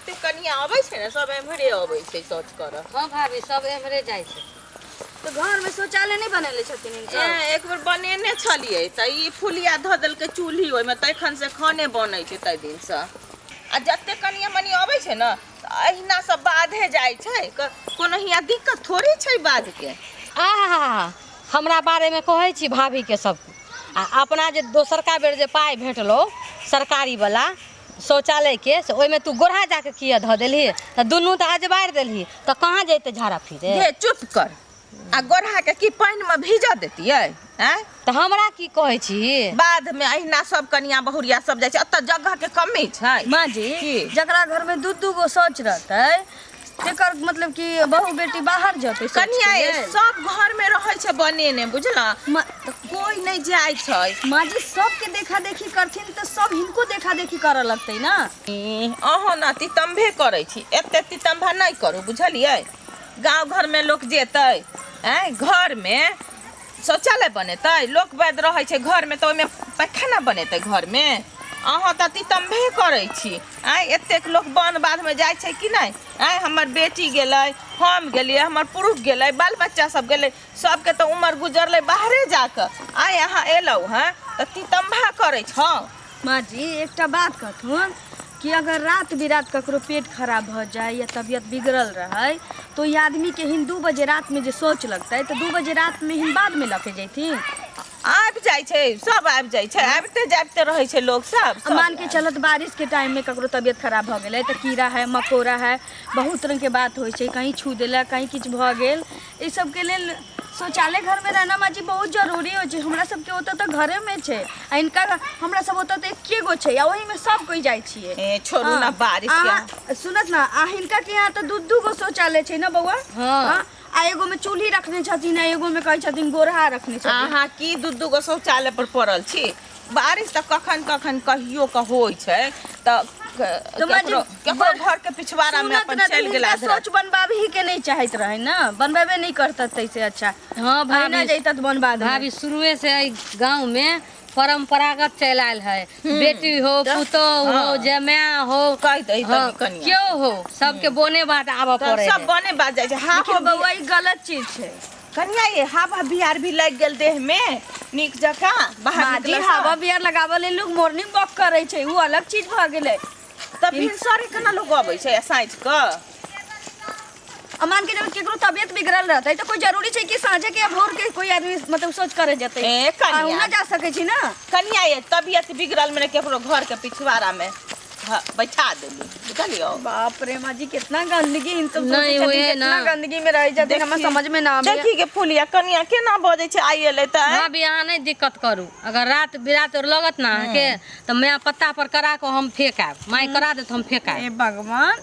जते कनिया अबै छै ने सब एम्हरे अबै छै शौच करऽ। हँ भाभी, सब एम्हरे जाइ छै। तऽ घरमे शौचालय नहि बनेले छथिन हिनकर? ए, एक बेर बनेने छलियै तऽ ई फुलिया धऽ देलकै चूल्ही ओहिमे, तखन से खाने बनै छै ताहि दिनसँ। आ जते कनिया मनी अबै छै ने तऽ अहिना सब बाधे जाइ छै, कोनो हिया दिक्कत थोड़े छै बाधके। आहा, हमरा बारेमे कहै छी भाभीके सब, आ अपना जे दोसरका बेर जे पाइ भेटलौ सरकारीवला शौचालयके, से ओहिमे तू गोढ़ा जाके किया धऽ देलही? तऽ दुनू तऽ अजबारि देलही, तऽ कहाँ जैते झाड़ा फिरे? गे चुप कर। आ गोढ़ा के की पानि मे भीजऽ देतियै? आँय, तऽ हमरा की कहै छी? बाध मे अहिना सब कनिया बहुरिया सब जाइ छै, एतऽ जगह के कमी छै। माँ जी, की? जकरा घर में दू दू गो शौच रहतै तेकर मतलब कि बहु बेटी बाहर जेतै शौच कनिया के ये, लेल? सब घर मे रहै छै बनेने, बुझल? तऽ कोई नहि जाइ छै। माँ जी, सबके देखा देखी करथिन तऽ सब हिनको देखा देखी करऽ लगतै ना। अहाँ ने तितम्भे करै छी, एते तितम्भा नहि करू, बुझलियै? गाँव घरमे लोक जेतै, आँय, घरमे शौचालय बनेतै? लोक वैद रहै छै घरमे तऽ ओहिमे पैखाना बनेतै घरमे? अहाँ तऽ तितम्भे करै छी। आँय, एतेक लोक वन बाधमे जाइ छै कि नहि? आँय, हमर बेटी गेलै, हम गेलियै, हमर पुरुष गेलै, बाल बच्चा सब गेलै, सबके तऽ उमर गुजरलै बाहरे जाकऽ। आँय, अहाँ एलहुँ हँ तऽ तितम्भा करै छौ। माँ जी, एकटा बात कहथुन कि अगर रात बिरात ककरो पेट खराब भऽ जाय या तबियत बिगड़ल रहै तऽ ओहि आदमीके हिन 2 बजे रातिमे जे शौच लगतै तऽ 2 बजे रातिमे हिन बादमे लऽ के जैथिन? आबि जाइ छै, सब आबि जाइ छै, आबिते जाबिते रहै छै लोक सब। आ मान के चलत बारिश के टाइम में ककरो तबियत खराब भऽ गेलै तऽ कीड़ा है, मकोड़ा है, बहुत रंग के बात होइ छै, कहीं छू देलक, कहीं किछु भऽ गेल, ई सबके लेल शौचालय घर में रहना माँ जी बहुत जरूरी होइ छै। हमरा सबके ओतऽ तऽ घरे में छै, आ इनका हमरा सब ओतऽ तऽ एके गो छै आ ओही में सब कोइ जाइ छियै। ए छोड़ू ना बारिश के। सुनत ना, आ हिनका के यहाँ तऽ दू दू गो शौचालय छै ना बौआ? हाँ। आ एगो में चूल्ही रखने छथिन आ एगो में कहै छथिन गोरहा रखने छथिन। अहाँ की दू दू गो शौचालय पर पड़ल छी? बारिश तऽ कखन कखन कहियो के होइ छै, तऽ तऽ माँ जी, केकरो केकरो घर के पिछवाड़ा में सुनत अपन ना, तऽ चलि गेल। हिनका आध राति। शौच बनबाबही के नहीं चाहैत रहे ना, बनबेबे नहीं करतत, तैसे अच्छा हाँ भाई ना भाभी, जैतत बनबा दे। भाभी, शुरुए से एहि गाँव में परंपरागत चलि आयल है, बेटी हो, पुतोह हो, जमाय हो, कहि दही हाँ, तनी कनिया। क्यों हो, सबके बोने बात आबऽ तऽ पड़े सब है। बने बाज जाइ छै। हा लेकिन बौआ, ई गलत चीज छै। कनिया ये, हवा बिहार भी लागि गेल देह में नीक जकाँ बाहर माँ जी, निकलऽ सँ। हवा बिहार लगाबऽ लेल लोग मॉर्निंग वॉक करै छै, उ अलग चीज भऽ गेलै। तऽ भिनसरे केना लोक अबै छै साँझ कऽ? आ मान के जब केकरो तबियत बिगड़ल रहतै तऽ कोई जरूरी छै कि साँझे के या भोर के कोई आदमी मतलब सोच करे जेतै? ए, कनिया। आ ना जा सकै छी ना। कनिया ये, तबियत बिगड़ल में केकरो घर के पिछवाड़ा में बैठा देली, बुझलियौ? बाप रे माँ जी, कितना गंदगी इन सब सोचै नहीं, छथिन, उहे कितना ना। गंदगी में रहै छथिन, हमरा देखी- समझ में ना आबैया। देखी के फुलिया, कनिया केना बजै छै, आइ एलै तऽ भाभी, अहाँ नहि दिक्कत करू, अगर रात बिरात और लगत ना अहाँके तऽ मैं पत्ता पर करा कऽ हम फेक आयब, माय करा देत, हम फेक आयब। हे भगवान।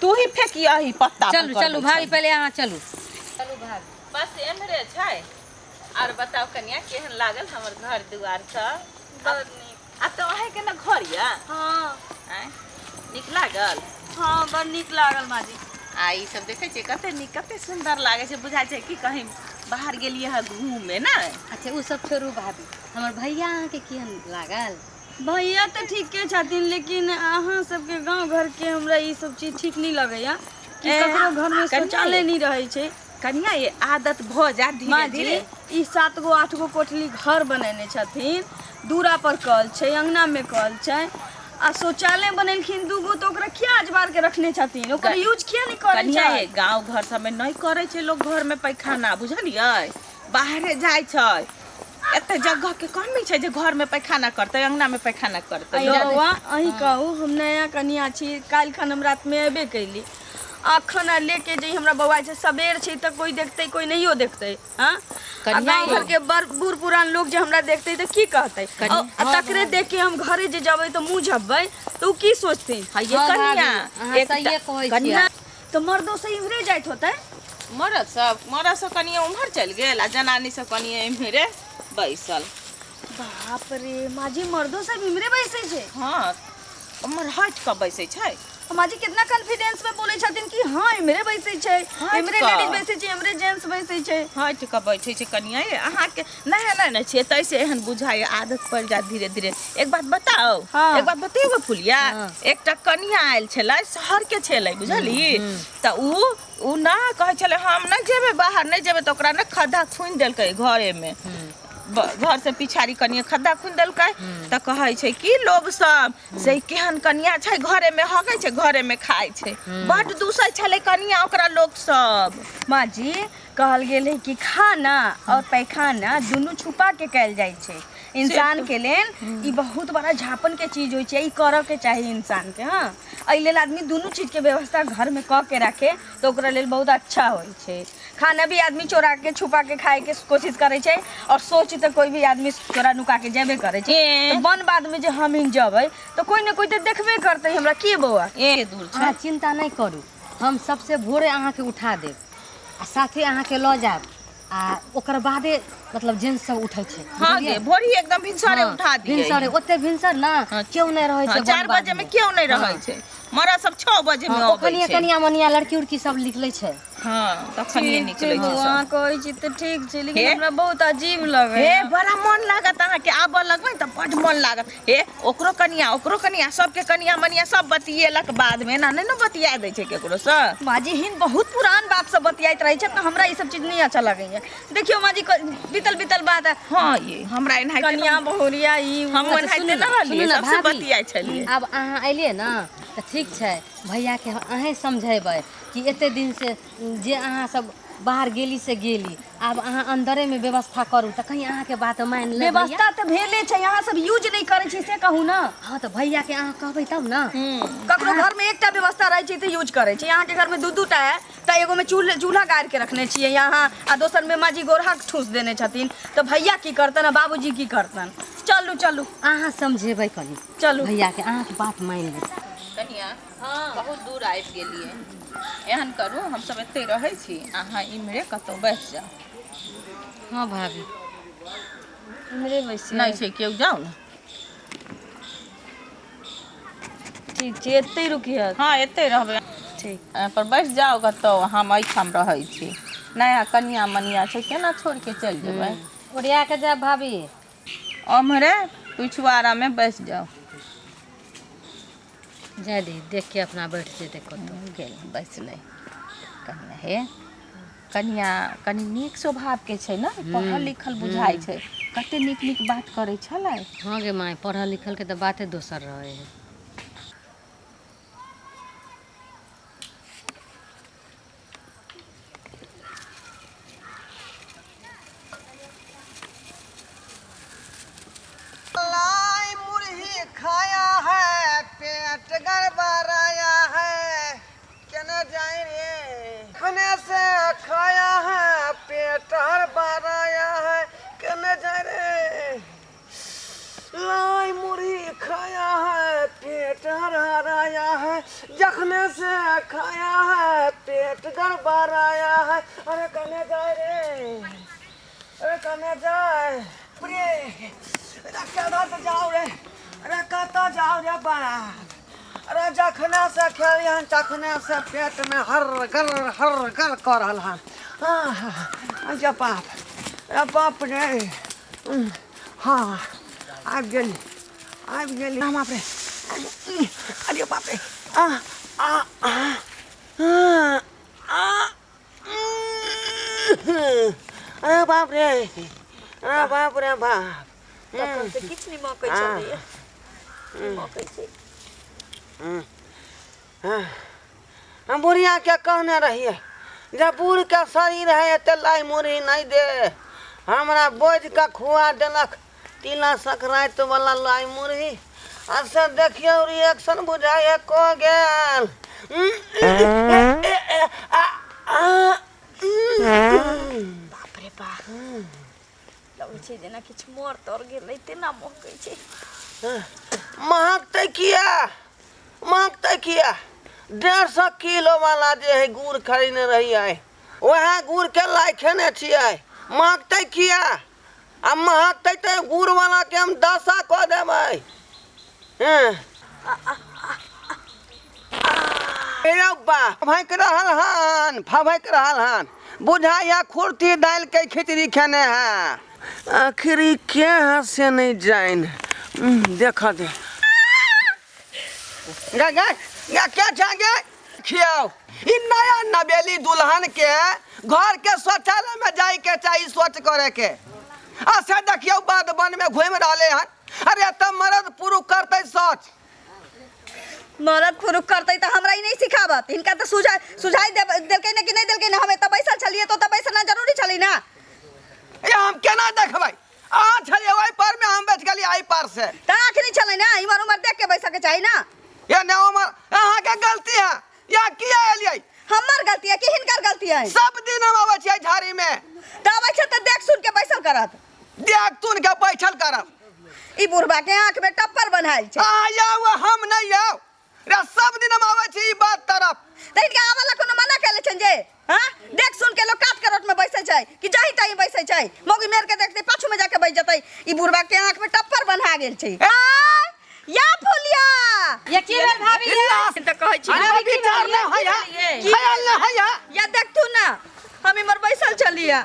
तू ही फेकियही पत्ता पर। चलू चलू करबै भाभी, छै। पहिले अहाँ चलू, चलू भाभी। बस एम्हरे छै। आर बताउ कनिया, केहन लागल हमर घर दुआर सब? बड़ नीक। आ तऽ अहाँके ने घर यऽ? हाँ। आँय, नीक लागल? हाँ, बड़ नीक लागल माँ जी। आ ई सब देखै छियै, कते नीक कते सुन्दर लागै छै, बुझाइ छै कि कहीं बाहर गेलियै हँ घूमे ने। अच्छा, ओ सब छोड़ू भाभी, हमर भैया अहाँके केहन लागल? भैया तऽ ठीके छथिन, लेकिन अहाँ सबके गाँव घरके हमरा ई सब चीज ठीक नहि लगैया कि ए, ककरो घरमे कनिया शौचालय ये। नहि रहै छै। कनिया ये, आदत भऽ जायत धीरे माँ जी, धीरे। ई 7 गो 8 गो कोठली घर बनेने छथिन, दूरा पर कल छै, अंगना में कल छै, आ शौचालय बनेलखिन 2 गो, तऽ ओकरा किया अजबार के रखने छथिन? ओकर यूज किया नहि करै कनिया छै? ये, गाँव घर सबमे नहि करै छै लोक घरमे पैखाना, बुझलियै? बाहरे जाइ छै। एते जगह के कमी छै जे घरमे पैखाना करतै, अंगनामे पैखाना करतै अइ लोक? बौआ, अहीं कहू, हम नया कनिया छी, काल्हि खन हम रातिमे अयबे कैली, अखन आ लेके जे हमरा बौआ छै, सबेर छै तऽ कोइ देखतै, कोइ नहियो देखतै। हाँ, आ कनिया गाँव ये। घरके बड़ बूढ़ पुरान लोग जे हमरा देखतै तऽ की कहतै? आ तकरे देख के हम घरे जे जेबै तऽ मुँह झपबै तऽ ओ की सोचथिन? हाँ ये हाँ कनिया, भाभी, अहाँ एकटा- सहिए कहै कनिया छियै। तऽ मर्दो से इम्हरे जाइत होतै? मरद सब कनिया उम्हर चलि गेल आ जनानी सब कनिया एम्हरे बैसल। बाप रे माँ जी, मर्दो सब इम्हरे बैसै छै? हँ, उम्हर हटि कऽ बैसै छै। माँ जी कितना कॉन्फिडेंस में बोलै छथिन कि हाँ इम्हरे बैसै छै, इम्हरे कऽ। लेडीज बैसै छै, इम्हरे जेंट्स बैसै छै। हटि कऽ बैठै छै कनिया ये। अहाँके नया नया नहि छियै तैसे एहन बुझाइए, आदत पड़ि जायत धीरे धीरे। एक बात बताउ? हाँ। एक बात बतेबै फुलिया? हाँ। एकटा कनिया आयल छलै, शहरके छलै, बुझली? तऽ उ ना कहै छलै हम नहि जेबै बाहर, नहि जेबै। तऽ ओकरा ने खद्धा खुनि देलकै घरेमे, घर से पिछाड़ी कनिया खद्धा खुनि देलकै। तऽ कहै छै कि लोग सब से केहन कनिया छै, घरेमे हगै छै, घरेमे खाइ छै। बड्ड दूसै छलै कनिया ओकरा लोग सब। माँ जी, कहल गेल है कि खाना और पैखाना दुनू छुपा के कयल जाइ छै इंसान के लेल। ई बहुत बड़ा झापन के चीज होइ छै, ई करऽ के चाही इंसान के। हाँ, एहि लेल आदमी दुनू चीज के व्यवस्था घर में कऽ के राखे तऽ ओकरा लेल बहुत अच्छा होइ छै। खाना भी आदमी चोरा के छुपा के खाए के कोशिश करै छै और सोच तऽ कोई भी आदमी चोरा नुका के जेबे करै छै। ए। तऽ वन बाद में जे हम ही जेबै तऽ कोई ने कोई तऽ देखबे करतै हमरा के बौआ। ए दूर छै। अहाँ चिंता नहि करू, हम सबसे भोरे अहाँके उठा देब आ साथे अहाँके लऽ जायब आ ओकर बादे मतलब जेंट्स सब उठै छै। हाँ। बुझलियै? गे भोरी एकदम भिनसरे उठा दियै। भिनसरे, ओते भिनसर ना केओ नहि रहै छै। 4 वन बजे में केओ नहि रहै छै, मरद सब 6 बजे में अबै ओखनिये छै। कनिया मनिया लड़की उड़की सब निकलै छै। हाँ, तखनिये निकलै छै सब। अहाँ कहै छी तऽ ठीक छै, लेकिन हे? हमरा बहुत अजीब लगै। हे, बड़ा मन लागत अहाँके, आबऽ लगबै तऽ बड्ड मन लागत। हे, ओकरो कनिया, ओकरो कनिया, सबके कनिया मनिया सब बतियेलक बादमे। एना नहि ने बतिया दै छै केकरोसँ। माँ जी हिन बहुत पुरान बात सब बतियाइत रहै छै तऽ हमरा ई सब चीज नहि अच्छा लगैया। देखियौ माँ जी, बीतल बीतल बात है। हाँ, ये हमरा एनाहिते कनिया बहुरिया ई उ। हम अच्छा, एनाहिते सुनू न ने, रहलियै, सुनू ने सबसे भाभी। बतियाइ छलियै। आब अहाँ अयलियै ने तऽ ठीक छै, भैयाके अहेँ समझेबै कि एते दिनसँ जे अहाँ सब बाहर गेली से गेली, आब अहाँ अन्दरेमे व्यवस्था करू तऽ कहीं अहाँके बात मानि ले भैया। व्यवस्था तऽ भेले छै, अहाँ सब यूज नहि करै छी से कहू ने। हँ, तऽ भैयाके अहाँ कहबै तब ने। ककरो घर में एकटा व्यवस्था रहै छै तऽ यूज करै छै, अहाँके घर में दू दू टा है तऽ एगो में चूल्हा गाड़ि के रखने छियै अहाँ आ दोसर में माँ जी गोरहा ठूस देने छथिन, तऽ भैया की करतन आ बाबूजी की करतन? चलू चलू। अहाँ समझेबै कनी। चलू। भैयाके अहाँके बात मानि लेत। कनिया, बहुत दूर आबि गेलियै, एहन करू, हमसब एतहि रहै छी, अहाँ इम्हरे कतहु बैस जाउ। हँ भाभी। इम्हरे बैसियै। नहि छै केओ, जाउ ने। ठीक छै, एतहि रुकिहत। हँ, एतहि रहबै। ठीक। पर बैस जाउ कतहु, हम एहिठाम रहै छी। नया कनिया मनिया छै, केना छोड़ि के चलि जेबै? ओरिया के जायब भाभी। ओम्हरे पिछुआरामे बैस जाउ। जाय दी, देख के अपना बैठ जेतै कतहु। गेल बैसलै कनिया। हे कनिया, कनि नीक स्वभावके छै ने, पढ़ल लिखल बुझाइ छै, कते नीक नीक बात करै छलै। हँ गे माय, पढ़ल लिखल के तऽ बाते दोसर रहै है। लाई मुरही खाया है, पेट गड़बड़ाया है, केना जाए रे? अपने से खाया है, पेट हड़बड़ाया है, केना जाए रे? लाई मुरही खाया है, पेट हड़हड़ाया है, जखने से खाया है, पेट गड़बड़ाया है, अरे कने जाए रे? अरे कने जाए रे? अरे केना तऽ जाउ रे? अरे कतऽ जाउ रे बाप? अरे जखने से खेलियै हन तखने से पेटमे हर गर हर गर कऽ रहल हन। अच्छा बाप, अरे बाप रे! हँ, आबि गेली, आबि गेली। बाप रे, अरे बाप रे! आ आ आ आ, अरे बाप रे, अरे बाप रे बाप! तखन से किछु नहि मकै छलैया, मकै छै। हम बुढ़िया के कहने रहियै जे बूढ़ के शरीर है, एते लाई मुरही नहि दे। हमरा बोझ के खुआ देलक तिला संक्रांति वाला लाई मुरही आ से देखियौ रिएक्शन बुझाइए कऽ गेल। बाप रे बाप, लगै छै जेना किछु मर तर गेलै, तेना महकै छै। महकतै किया, महकतै किया? 150 किलो वाला जे है गुड़ खरीदने रहियै, वएह गुड़ के लाई खेने छियै। महकतै किया? आ महकतै तऽ गुड़ वाला के हम दशा कऽ देबै। हँ। रब्बा भैंक रहल हन, फभक रहल हन, बुझाइया खुरती दालि के खिचड़ी खेने है। आखिर ई के है से नहीं जान, देख दे गा गा गा क्या छागे खियाओ। ई नया नवेली दुल्हन के घर के शौचालय में जाय के चाही शौच करे के, आ से देखियो बाद वन में घूम रहले हन। अरे त मर्द पुरुष करते शौच, मरद पुरुष करते त हमरा ई नहीं सिखावत। इनका त सुझाई सुझाई देलकै ना कि नहीं देलकै ना, हम एतऽ बैसल छलियै तो तऽ बैसना जरूरी छलै ना। ए हम केना देखबै, अहाँ छलियै ओहि पर में, हम बैठ गेलियै एहि पर से। तऽ आँखि नहीं छलै ना, इमहर उमहर देख के बैसऽ के चाही ना। ए ने उमर अहाँ के गलती है, या किया एलियै? हमर गलती है कि हिनकर गलती है? सब दिन हम अबै छियै झाड़ी में। तऽ अबै छै तऽ देख सुन के बैसल करत। देख सुन के बैठल करब। ई बुढ़बा के आँख में टप्पर बन्हायल छै। अहाँ आउ हम नहीं आउ, रे सब दिन हम आबै छी ई बात तरफ। तऽ हिनका आबै ला कोनो मना केले छनि जे हाँ देख सुन के लोग काट करोट में बैसै छै कि जाहि ताहि बैसै छै, मौगी मेर के देखते पाछू में जाके बैस जतै। ई बुढ़बा के आँख में टप्पर बन्हा गेल छै। आ, या फुलिया ये की भेल भाभी ये? तऽ कहै छी अरे भाभी की विचार भेल? नहीं है, की ख्याल नहीं है। या देखतू ना हम इमर बैसल छलियै,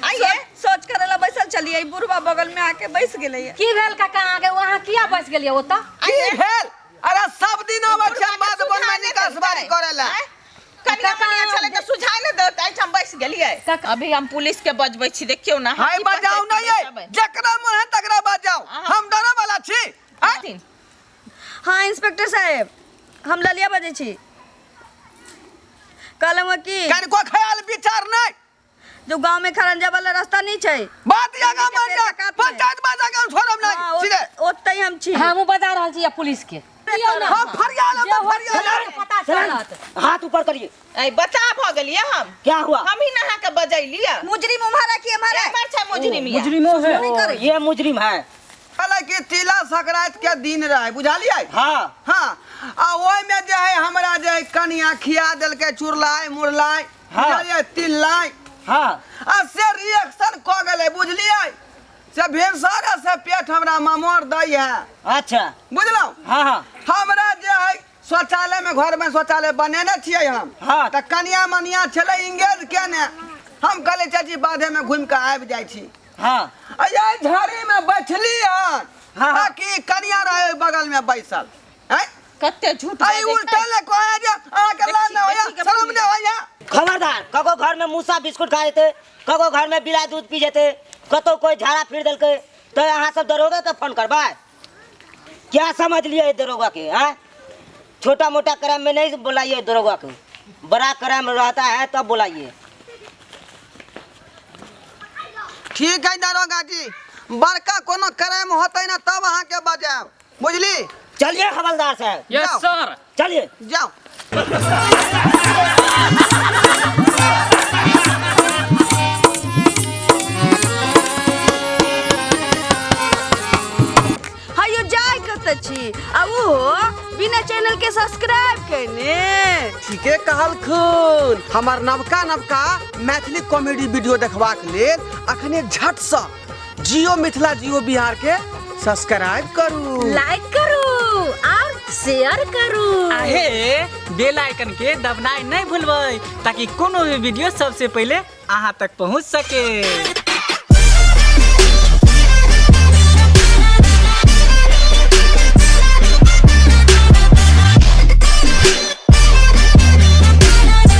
आइए। सोच करे ला बैसल छलियै, ई बुढ़बा बगल में आके बैस गेलै। की भेल काका अहाँके, अहाँ किया बैस गेलियै ओतऽ? की भेल? अरे सब दिन अबै छै बुढ़बा के बाद बन में सुझाय नहि निकास बारी देलकै। करे ला। आँय? कनिया मनिया छलै तऽ सुझाय नहि देत, एहिठाम बैस गेलियै। काका- अभी हम पुलिस के बजबै छी, देखियौ ना। हाय की बजाउ पंचायत नहीं है, बैसाबै। जकरा मन है तकरा बजाउ, अहाँ- हम डरे वाला छी। आँय? हाँ इंस्पेक्टर साहेब, हम ललिया बजै छी। कहलहुँ कि कनिको ख्याल विचार नहीं, जो गांव में खरंजा वाला रास्ता नहीं छै। बात आगा के पेड़ बढ़ के कात में। पंचायत बात आगा छोड़ब नहीं। हाँ, सीधे ओतै हम छी। हमहूँ बजा रहल छी पुलिस के। दियौ ना। हम फरियाल जे हम होत फरियाल। से पता चलत। हाथ ऊपर करिए। ऐ बता भ गेलियै हम। क्या हुआ? हम ही नहा के बजैलियै। मुजरिम उम्हर है कि एम्हर है? एम्हर छै मुजरिम। या मुजरिमो है, नहीं करे। ये मुजरिम है। हालांकि तिला संक्रांति के दिन रहे, बुझलियै? हाँ। हाँ, आ ओहि में जे है हमरा जे है कनिया खिया देलकै चुरलाइ मुरलाइ, हाँ। बुझलियै, तिल्लाइ। हाँ। आ से रिएक्शन कऽ गेलै, बुझलियै, से भिनसरे से पेट हमरा ममोर दै है। अच्छा। बुझलहुँ? हाँ हाँ। हमरा जे है शौचालय में, घर में शौचालय बनेने छियै हम। हाँ। तऽ कनिया मनिया छलै इंगेज केने, हम कहलियै चाची बाधे में घुमि कऽ आबि जाइ छी। हाँ। आ एहि झाड़ी में बैठली हन। हाँ, हाँ। आ कि कनिया रहे ओहि बगल में बैसल। हैं? कते झूठ आ ई बाजै उल्टा छै। ले कहै जे अहाँके लाज नहि होइया, देखी के शरम नहि होइया। खबरदार, कगो घर में मूसा बिस्कुट खा जेते, कगो घर में बिलाइ दूध पी जेते, कतौ कोई झाड़ा फिर देलकै तो अहाँ सब दरोगा के फोन करबै? क्या समझ लिए दरोगा के? हैं, छोटा मोटा क्राइम में नहीं बुलाइए दरोगा को, बड़ा क्राइम रहता है तब बुलाइए। ठीक है दरोगा जी, बड़का कोनो क्राइम होतै ना तब अहाँके बजायब, बुझली? चलिए हवलदार साहब। यस जाओ। सर। चलिए जाओ। हयो जाय कतऽ छी आ ओहो बिना चैनल के सब्सक्राइब केने? ठीके कहलखुन। हमर नवका नवका मैथिली कॉमेडी वीडियो देखबाक लेल अखने झटसँ जियो मिथिला जियो बिहार के सब्सक्राइब करू, लाइक करू और शेयर करू। आहे बेल आइकन के दबनाइ नहीं भूलबै ताकि कोनो भी वीडियो सबसे पहले अहाँ तक पहुँच सके।